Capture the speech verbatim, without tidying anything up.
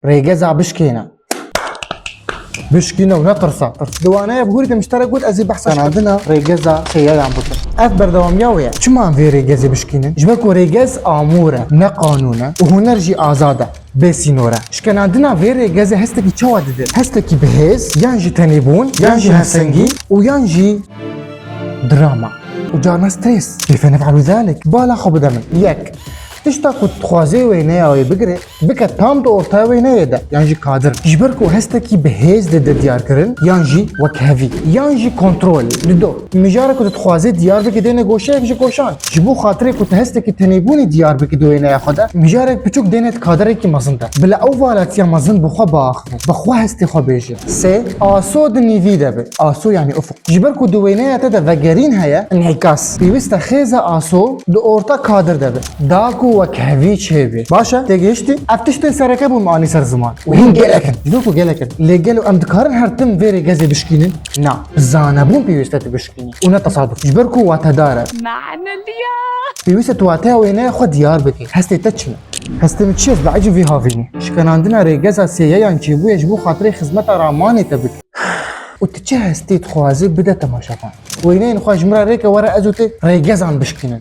Rêgeza bişkêne. Bişkîne û netirse. Tirs. Di waneya bihurî de mişterek got ez ê behsa şkenandina rêgeza sêyeyan bikim. Ev berdewamiya wê ye. Çima em vê rêgezê bişkînin? Ji ber ku rêgez amûr e, ne qanûn e û huner jî azad e, bê sînor e. Şkenandina vê rêgezê hestekî çawa dide? Hestekî bi hêz, yan jî tenêbûn, yan jî hevsengî û yan jî drama. Û carna stres. Keyfe nef'alu zalik. Bala xwe bide min. Yek. Tişta ku dixwazê wêneya wê bigire, bike tam di ortaya wêneyê de, yan jî kadir. Ji ber ku hestekî bi hêz dide diyarkirin, yan jî wekhevî, yan jî kontrol. Dido, mijarê ku tu dixwazê diyar bike dêne goşeyek ji goşan. Ji bo xatirê ku tu hestekî tenêbûnê diyar bike di wêneya xwe de, mijarek piçûk dêne di kadirekî mezin de. Bila ew valatiya mezin bi xwe biaxive, bi xwe hestê xwe bêje. Sê, aso di nîvî de be. Aso yanî ufuk. Ji ber ku di wêneya te de vegerîn heye, înîkas. Pêwîst e xêza aso di orta kadir de be. Da ku wekhevî çêbe. Baş e, têgihiştî? Ev tiştên sereke bûn me anî ser ziman. Û hîn gelek in. Ji ber ku gelek in. Lê gelo em dikarin her tim vê rêgezê bişkînin? Na. Bi zanebûn pêwîst e tu bişkînî. Û ne tesaduf. Ji ber ku watedar e. Maneliya. Pêwîst e tu wateya wêneya xwe diyar bikî. Hestê te çi ne? Hestê min çi ye? Ez behecîm vî havînî. Şikenandina rêgeza sêyeyan çêbûye ji bo xatirê xizmeta ramanê te bike. Û tu çi hestê dixwazê bide temaşevan. Wêneyên xwe ji min re rêke were ez û tu rêgezan bişkînin.